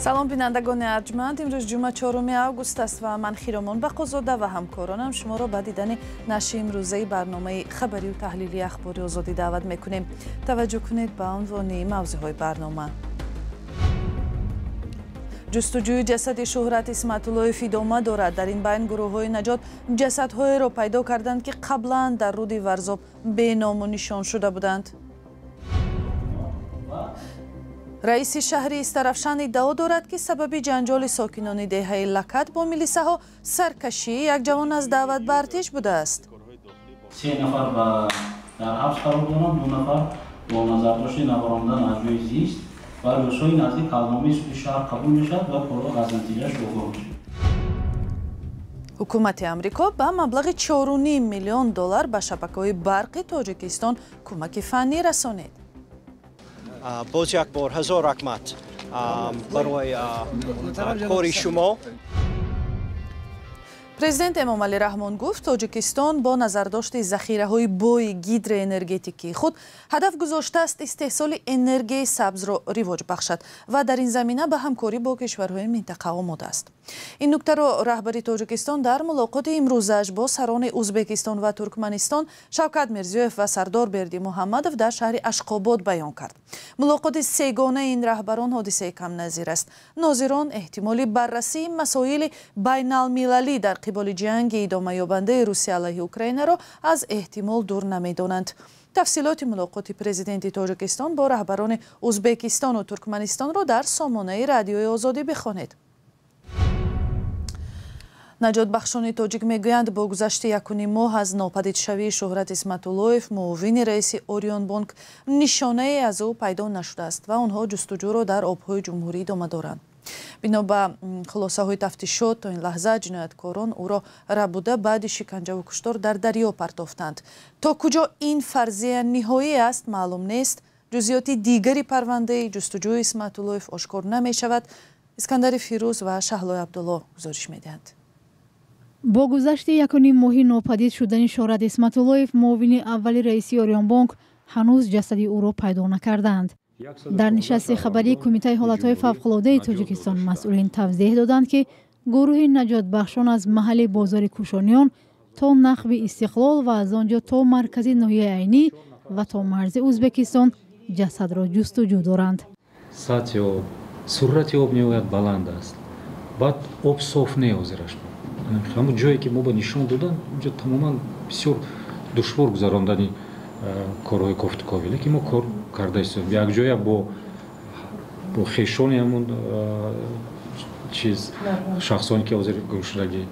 Салом, бинандагони арҷманд. Имрӯз ҷумъа, 4 август аст ва ман, Хиромон Бақозода, ва ҳамкоронам шуморо ба дидани нашри имрӯзаи барномаи хабарию таҳлилии Ахбори Озодӣ даъват мекунем. Таваҷҷӯҳ кунед ба унвони мавзӯъҳои барнома. Ҷустуҷӯи ҷасади Шӯҳрат Исматуллоев идома дорад. Дар ин байн гурӯҳҳои наҷот ҷасадҳоеро пайдо карданд, ки қаблан дар руди Варзоб беному нишон шуда буданд. Раиси шаҳри Истарафшан иддао дорад, ки сабаби ҷанҷоли сокинони деҳаи Лакат бо милисаҳо саркашии як ҷавон аз даъват ба артиш будааст. Се нафар дар ҳабс қарор доранд, 2 нафар бо назардошти набаромадан аз ҷои зист ва рӯзҳои наздик ҳалномаи суди шаҳр қабул мешавад ва корҳо аз натиҷааш огоҳ мешавад. Ҳукумати Амрико ба маблағи 4,5 миллион доллар ба шабакаҳои барқи Тоҷикистон кӯмаки фаннӣ расонид. Боз як бор ҳазор раҳмат барои кори шумо. Президент Эмомалӣ Раҳмон гуфт, Тоҷикистон бо назардошти захираҳои бои гидроэнергетикии худ ҳадаф гузоштааст истеҳсоли энергияи сабзро ривоҷ бахшад ва дар ин замина ба ҳамкорӣ бо кишварҳои минтақа омода аст. Ин нуктаро раҳбари Тоҷикистон дар мулоқоти имрӯзааш бо сарони Ӯзбекистон ва Туркманистон Шавкат Мирзиёев ва Сардор Бердимуҳаммадов дар шаҳри Ашқобод баён кард. Мулоқоти сегонаи ин раҳбарон ҳодисаи камназир аст. Нозирон эҳтимоли баррасии масоили байналмилалӣ дар қиболи ҷанги идомаёбандаи Русия алайҳи Украинаро аз эҳтимол дур намедонанд. Тафсилоти мулоқоти президенти Тоҷикистон бо раҳбарони Ӯзбекистону Туркманистонро дар сомонаи Радиои Озодӣ бихонед. Наҷотбахшони тоҷик мегӯянд, бо гузашти 1,5 моҳ аз нопадидшавии Шӯҳрат Исматуллоев, муовини раиси Орионбонк, нишонае аз ӯ пайдо нашудааст ва онҳо ҷустуҷӯро дар обҳои ҷумҳурӣ идома доранд. Бино ба хулосаҳои тафтишот, то ин лаҳза ҷинояткорон ӯро рабуда, баъди шиканҷаву куштор дар дарё партофтанд. То куҷо ин фарзия ниҳоӣ аст, маълум нест. Ҷузъиёти дигари парвандаи ҷустуҷӯи Исматуллоев ошкор намешавад. Искандари Фирӯз ва Шаҳлои Абдулло гузориш медиҳанд. Бо гузашти 1,5 моҳи нопадид шудани Шӯҳрат Исматуллоев, муовини аввали раиси Орионбонк, ҳанӯз ҷасади ӯро пайдо накардаанд. Дар нишасти хабарии Кумитаи ҳолатҳои фавқулодаи Тоҷикистон масъулин тавзеҳ доданд, ки гурӯҳи наҷотбахшон аз маҳалли бозори Кӯшониён то нақби Истиқлол ва аз он ҷо то маркази ноҳияи Айнӣ ва то марзи Ӯзбекистон ҷасадро ҷустуҷӯ доранд. Сатҳи об, суръати об ниҳоят баланд аст. Баъд об соф не ҳозираш. Ҳамон ҷое ки мо ба нишон додан, онҷо тамоман бисёр душвор гузарондани корҳои кофтуковӣ, лекин мо кор карда истодем якҷоя бо хешони ҳамон чиз, шахсоне ки ҳозир гумшудагӣ,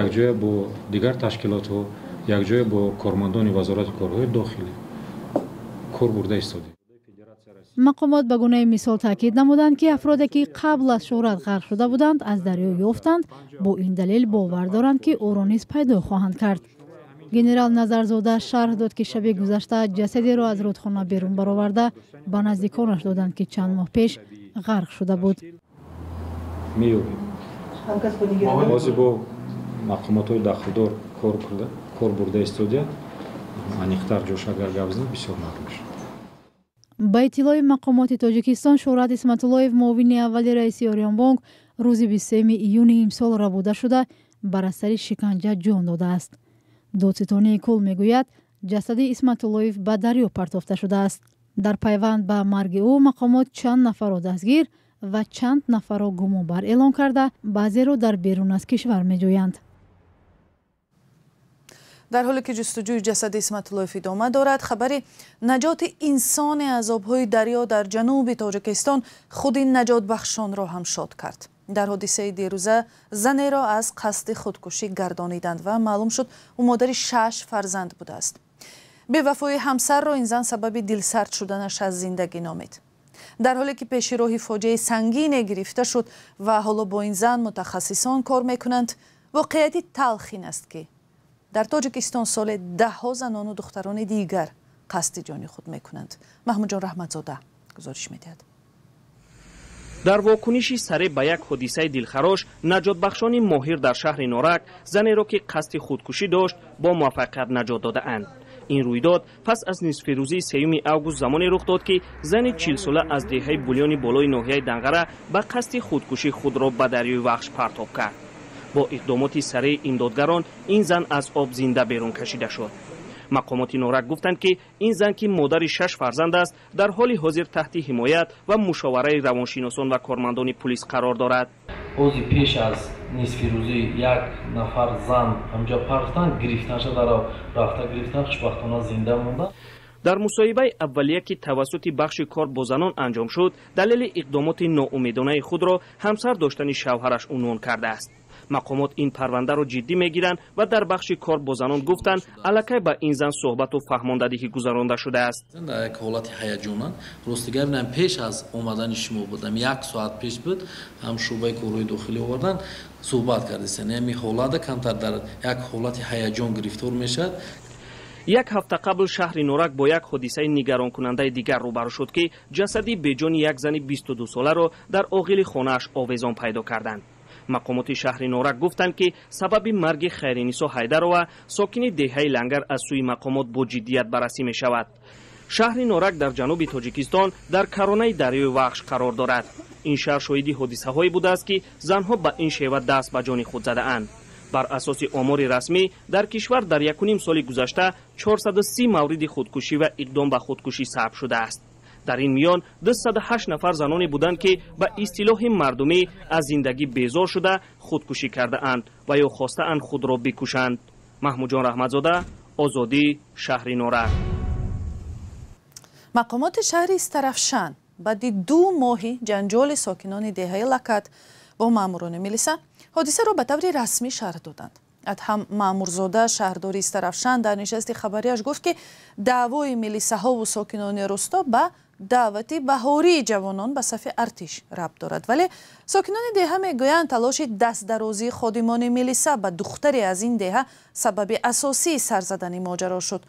якҷоя бо дигар ташкилотҳо, якҷоя бо кормандони Вазорати корҳои дохилӣ кор бурда истодем. Мақомот ба гунаи мисол таъкид намуданд, ки афроде ки қабл аз Шӯҳрат ғарқ шуда буданд, аз дарё ёфтанд, бо ин далел бовар доранд, ки ӯро низ пайдо хоҳанд кард. Генерал Назарзода шарҳ дод, ки шаби гузашта ҷасадеро аз рудхона берун бароварда ба наздиконаш доданд, ки чанд моҳ пеш ғарқ шуда буд. Меёбем. Ҳозир бо мақомотҳои дахлдор кор бурда истодия, аниқтар ҷош агар гап занам, бисёр маълум мешавад. Ба иттилои мақомоти Тоҷикистон, Шӯҳрат Исматуллоев, муовини аввали раиси Орионбонк, рӯзи 23 июни имсол рабуда шуда, бар асари шиканҷа ҷон додааст. Додситонии кул мегӯяд, ҷасади Исматуллоев ба дарё партофта шудааст. Дар пайванд ба марги ӯ мақомот чанд нафарро дастгир ва чанд нафарро гумонбар эълон карда, баъзеро дар берун аз кишвар меҷӯянд. Дар ҳоле ки ҷустуҷӯи ҷасади Исматуллоев идома дорад, хабари наҷоти инсоне аз обҳои дарё дар ҷануби Тоҷикистон худи наҷотбахшонро ҳам шод кард. Дар ҳодисаи дерӯза занеро аз қасди худкушӣ гардониданд ва маълум шуд, ӯ модари 6 фарзанд будааст. Бевафои ҳамсарро ин зан сабаби дилсард шуданаш аз зиндагӣ номид. Дар ҳоле ки пеши роҳи фоҷиаи сангине гирифта шуд ва ҳоло бо ин зан мутахассисон кор мекунанд, воқеияти талх ин аст, ки дар Тоҷикистон соли даҳҳо занону духтарони дигар қасди ҷони худ мекунанд. Маҳмудҷон Раҳматзода гузориш медиҳад. Дар вокуниши сареъ ба як ҳодисаи дилхарош, наҷотбахшони моҳир дар шаҳри Норак занеро, ки қасди худкушӣ дошт, бо муваффақият наҷот додаанд. Ин рӯйдод пас аз нисфирӯзии 3 август замоне рух дод, ки зани 40-сола аз деҳаи Булёни болои ноҳияи Данғара ба қасди худкушӣ худро ба дарёи Вахш партоб кард. Бо иқдомоти сареи имдодгарон ин зан аз об зинда берун кашида шуд. Мақомоти Норак гуфтанд, ки ин зан, ки модари 6 фарзанд аст, дар ҳоли ҳозир таҳти ҳимоят ва мушовараи равоншиносон ва кормандони пулис қарор дорад. Ози пеш аз нисфирӯзӣ як нафар зан ҳамҷо партан, гирифтанша дар рафта гирифтан, хушбахтона зинда монда. Дар мусоҳибаи аввалия, ки тавассути бахши кор бо занон анҷом шуд, далели иқдомоти ноумедонаи худро ҳамсар доштани шавҳараш унвон кардааст. Мақомот ин парвандаро ҷиддӣ мегиранд ва дар бахши кор бо занон гуфтанд, аллакай ба ин зан суҳбату фаҳмондадиҳӣ гузаронда шудааст. Дар як ҳолати ҳаяҷонан, ростигар бинам, пеш аз омадани шумо будам, як соат пеш буд, ҳам шӯъбаи корҳои дохилӣ овардан, суҳбат кардистан. Ҳамин ҳолата камтар дар як ҳолати ҳаяҷон гирифтор мешавад. Як ҳафта қабл шаҳри Норак бо як ҳодисаи нигаронкунандаи дигар рӯбарӯ шуд, ки ҷасади беҷони як зани 22-соларо дар оғили хонааш овезон пайдо карданд. Мақомоти шаҳри Норак гуфтанд, ки сабаби марги Хайринисо Ҳайдарова, сокини деҳаи Лангар, аз сӯи мақомот бо ҷиддият баррасӣ мешавад. Шаҳри Норак дар ҷануби Тоҷикистон дар каронаи дарёи Вахш қарор дорад. Ин шаҳр шоҳиди ҳодисаҳое будааст, ки занҳо ба ин шева даст ба ҷони худ задаанд. Бар асоси омори расмӣ дар кишвар дар 1,5 соли гузашта 430 мавриди худкушӣ ва иқдом ба худкушӣ сабт шудааст. Дар ин миён 208 нафар заноне буданд, ки ба истилоҳи мардумӣ аз зиндагӣ безор шуда худкушӣ кардаанд ва ё хостаанд худро бикушанд. Маҳмудҷон Раҳматзода, Озодӣ, шаҳри Норак. Мақомоти шаҳри Истарафшан баъди 2 моҳи ҷанҷоли сокинони деҳаи Лакат бо маъмурони милиса ҳодисаро ба таври расмӣ шарҳ доданд. Адҳам Маъмурзода, шаҳрдори Истарафшан, дар нишасти хабарияш гуфт, ки даъвои милисаҳову сокинони русто ба даъвати баҳории ҷавонон ба сафи артиш рабт дорад. Вале сокинони деҳа мегӯянд, талоши дастдарозии ходимони милиса ба духтаре аз ин деҳа сабаби асосии сар задани моҷаро шуд.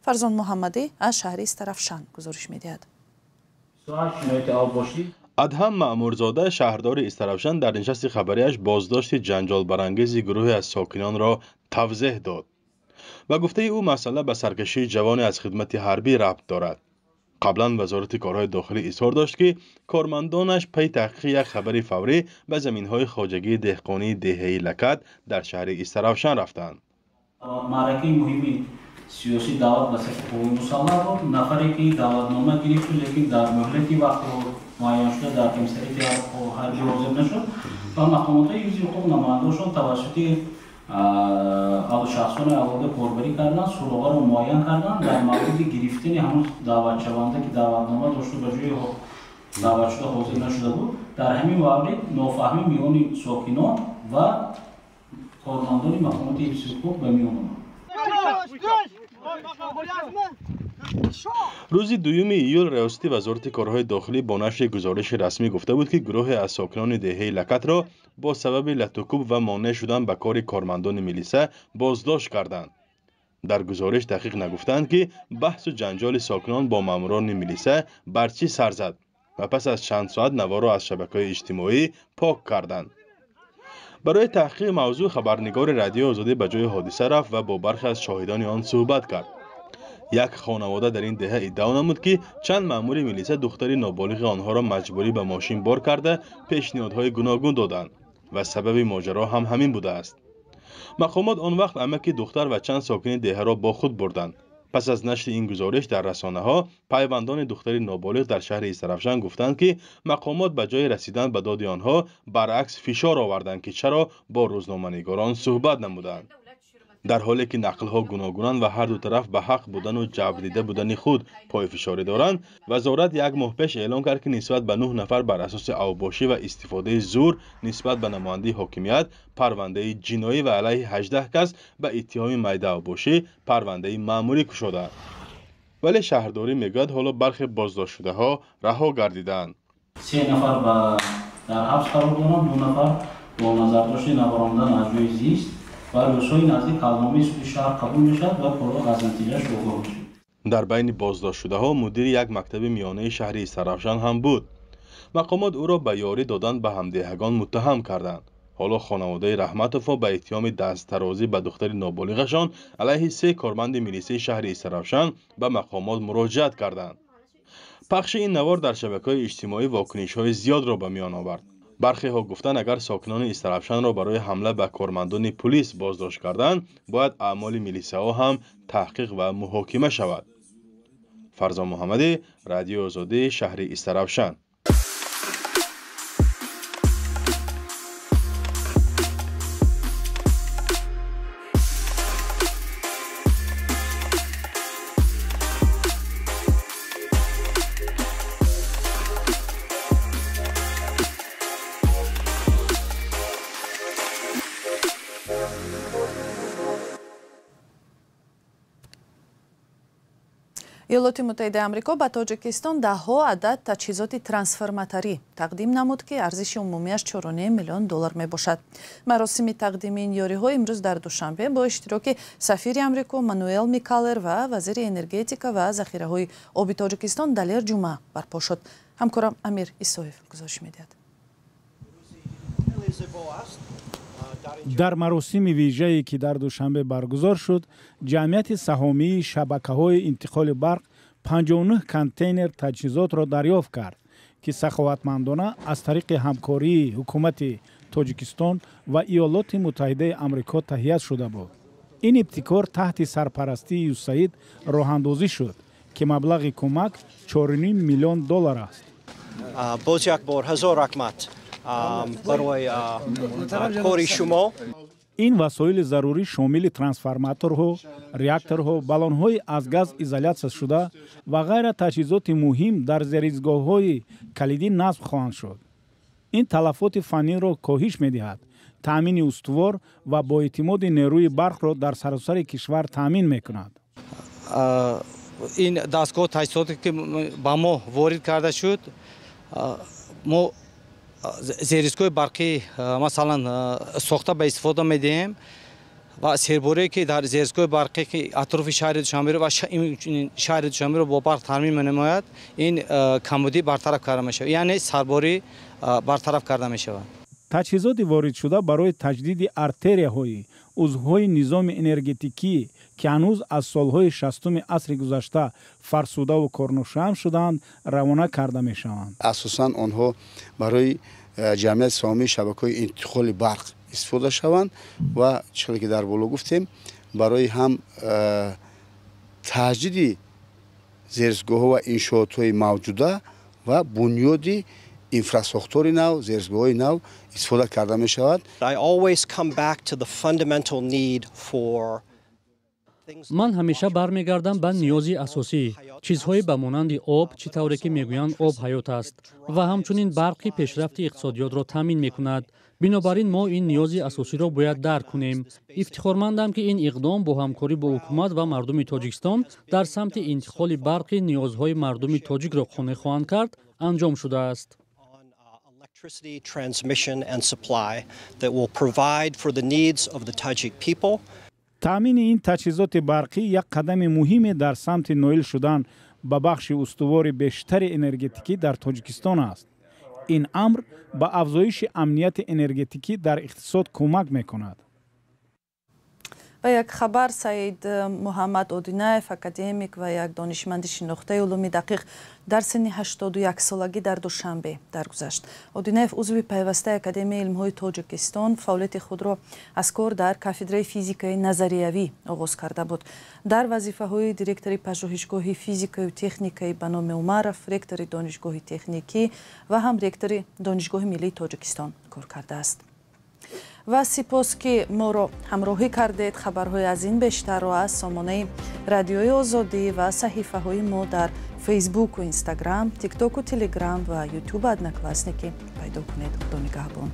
Фарзон Муҳаммадӣ аз шаҳри Истарафшан гузориш медиҳад. Адҳам Маъмурзода, шаҳрдори Истарафшан, дар нишасти хабарияш боздошти ҷанҷолбарангези гурӯҳе аз сокинонро тавзеҳ дод. Ба гуфтаи ӯ, масъала ба саркашии ҷавоне аз хидмати ҳарбӣ рабт дорад. Қаблан Вазорати корҳои дохилӣ изҳор дошт, ки кормандонаш пай таҳқиқи як хабари фаврӣ ба заминҳои хоҷагии деҳқонии деҳаи Лакат дар шаҳри Истарафшан рафтанд. Маъракаи муҳими сиёсӣ даъват ба сафи қувваи мусаллаҳ буд. Нафаре ки даъватнома гирифт, лекин дар муҳлати вақти муайян шуда дар комиссариати ҳарбӣ ҳозир нашуд ва мақомотҳои ҳифзи ҳуқуқ намояндашон тавассути шахсони алоҳида корбарӣ карданд, суроғаро муайян карданд. Дар мавриди гирифтани ҳамон даъватшаванда, ки даъватнома дошту ба ҷои даъватшуда ҳозир нашуда буд, дар ҳамин маврид нофаҳмӣ миёни сокинон ва кормандони мақомоти ҳифзи ҳуқуқ ба миён омад. Рӯзи 2 июл Раёсати Вазорати корҳои дохилӣ бо нашри гузориши расмӣ гуфта буд, ки гурӯҳе аз сокинони деҳаи Лакатро бо сабаби латукӯб ва монеъ шудан ба кори кормандони милиса боздошт карданд. Дар гузориш дақиқ нагуфтанд, ки баҳсу ҷанҷоли сокинон бо маъмурони милиса бар чӣ сар зад ва пас аз чанд соат наворо аз шабакаҳои иҷтимоӣ пок карданд. Барои таҳқиқи мавзӯъ хабарнигори Радиои Озодӣ ба ҷои ҳодиса рафт ва бо бархе аз шоҳидони он суҳбат кард. Як хонавода дар ин деҳа иддао намуд, ки чанд маъмури милиса духтари ноболиғи онҳоро маҷбурӣ ба мошин бор карда пешниҳодҳои гуногун доданд ва сабаби моҷаро ҳам ҳамин будааст. Мақомот он вақт амаки духтар ва чанд сокини деҳаро бо худ бурданд. Пас аз нашри ин гузориш дар расонаҳо пайвандони духтари ноболиғ дар шаҳри Истарафшан гуфтанд, ки мақомот ба ҷои расидан ба доди онҳо баръакс фишор оварданд, ки чаро бо рӯзноманигорон суҳбат намуданд. Дар ҳоле ки нақлҳо гуногунанд ва ҳар ду тараф ба ҳақ будану ҷабрдида будани худ пойфишорӣ доранд, вазорат як моҳ пеш эълон кард, ки нисбат ба 9 нафар бар асоси авбошӣ ва истифодаи зур нисбат ба намояндаи ҳокимият парвандаи ҷиноӣ ва алайҳи 18 кас ба иттиҳоми майдаавбошӣ парвандаи маъмурӣ кушодаанд. Вале шаҳрдорӣ мегӯяд, ҳоло бархе боздоштшудаҳо раҳо гардидаанд. 3 нафар дар ҳабс қарор доранд, 2 нафар бо назардошти набаромадан аз ҷои зист ва рӯзҳои наздик ҳалномаи суди шаҳр қабул мешавад ва корҳо аз натиҷааш огоҳ мешавад. Дар байни боздоштшудаҳо мудири як мактаби миёнаи шаҳри Истарафшан ҳам буд. Мақомот ӯро ба ёрӣ додан ба ҳамдеҳагон муттаҳам карданд. Ҳоло хонаводаи Раҳматовҳо ба иттиҳоми дасттарозӣ ба духтари ноболиғашон алайҳи се корманди милисаи шаҳри Истаравшан ба мақомот муроҷиат карданд. Пахши ин навор дар шабакаҳои иҷтимоӣ вокунишҳои зиёдро ба миён овард. Бархеҳо гуфтанд, агар сокинони Истаравшанро барои ҳамла ба кормандони пулис боздошт карданд, бояд аъмоли милисаҳо ҳам таҳқиқ ва муҳокима шавад. Фарзон Муҳаммадӣ, Радиои Озодӣ, шаҳри Истаравшан. Иёлоти Муттаҳидаи Амрико ба Тоҷикистон даҳҳо адад таҷҳизоти трансформаторӣ тақдим намуд, ки арзиши умумиаш 4,5 миллион доллар мебошад. Маросими тақдими ин ёриҳо имрӯз дар Душанбе бо иштироки сафири Амрико Мануэл Микалер ва вазири энергетика ва захираҳои оби Тоҷикистон Далер Ҷума барпо шуд. Ҳамкорам Амир Исоев гузориш медиҳад. Дар маросими вижае, ки дар Душанбе баргузор шуд, ҷамъияти саҳомии шабакаҳои интиқоли барқ 59 контейнер таҷҳизотро дарёфт кард, ки саховатмандона аз тариқи ҳамкории ҳукумати Тоҷикистон ва Иёлоти Муттаҳидаи Амрико таҳия шуда буд. Ин ибтикор таҳти сарпарастии ЮСАИД роҳандозӣ шуд, ки маблағи кӯмак 4,5 миллион доллар аст. Боз як бор ҳазор раҳмат барои кори шумо. Ин васоили зарурӣ шомили трансформаторҳо, реакторҳо, баллонҳои аз газ изолятсия шуда ва ғайра таҷҳизоти муҳим дар зеризгоҳҳои калидӣ насб хоҳанд шуд. Ин талафоти фанниро коҳиш медиҳад, таъмини устувор ва боэътимоди нерӯи барқро дар саросари кишвар таъмин мекунад. Ин дастгоҳ таҷҳизоте ки ба мо ворид карда шуд, мо зеризгоҳи барқӣ масалан сохта ба истифода медиҳем ва серборие ки дар зеризгоҳи барқӣ ки атрофи шаҳри Душанберо ва шаҳри Душанберо бо барқ таъмин менамояд, ин камбудӣ бартараф карда мешавад, яъне сарборӣ бартараф карда мешавад. Таҷҳизоти воридшуда барои таҷдиди артерияҳои узвҳои низоми энергетикӣ, ки ҳанӯз аз солҳои 60-уми асри гузашта фарсудаву корношоям шудаанд, равона карда мешаванд. Асосан онҳо барои ҷамъияти саҳомии шабакаҳои интиқоли барқ истифода шаванд ва чизе ки дар боло гуфтем, барои ҳам таҷдиди зеризгоҳҳо ва иншоотҳои мавҷуда ва бунёди инфрасохтори нав, зеризгоҳҳои нав истифода карда мешавад. Ман ҳамеша бармегардам ба ниёзи асосӣ, чизҳое ба монанди об, чӣ тавре ки мегӯянд об ҳаёт аст ва ҳамчунин барқи пешрафти иқтисодиётро таъмин мекунад. Бинобар ин мо ин ниёзи асосиро бояд дарк кунем. Ифтихормандам, ки ин иқдом бо ҳамкорӣ бо ҳукумат ва мардуми Тоҷикистон дар самти интиқоли барқи ниёзҳои мардуми тоҷикро қонеъ хоҳанд кард, анҷом шудааст. Таъмини ин таҷҳизоти барқӣ як қадами муҳиме дар самти ноил шудан ба бахши устувори бештари энергетикӣ дар Тоҷикистон аст. Ин амр ба афзоиши амнияти энергетикӣ дар иқтисод кӯмак мекунад. Ва як хабар: Саид Муҳаммад Одинаев, академик ва як донишманди шинохтаи улуми дақиқ, дар синни 81 солагӣ дар Душанбе даргузашт. Одинаев узви пайвастаи Академияи илмҳои Тоҷикистон фаъолияти худро аз кор дар кафедраи физикаи назариявӣ оғоз карда буд. Дар вазифаҳои директори пажӯҳишгоҳи физикаю техникаи ба номи Умаров, ректори Донишгоҳи техникӣ ва ҳам ректори Донишгоҳи миллии Тоҷикистон кор кардааст. Ва сипос, ки моро ҳамроҳӣ кардед. Хабарҳои аз ин бештарро аз сомонаи Радиои Озодӣ ва саҳифаҳои мо дар Фейсбуку Инстаграм, Тиктоку Телеграм ва Ютубу Одноклассники пайдо кунед. Худо нигаҳбон.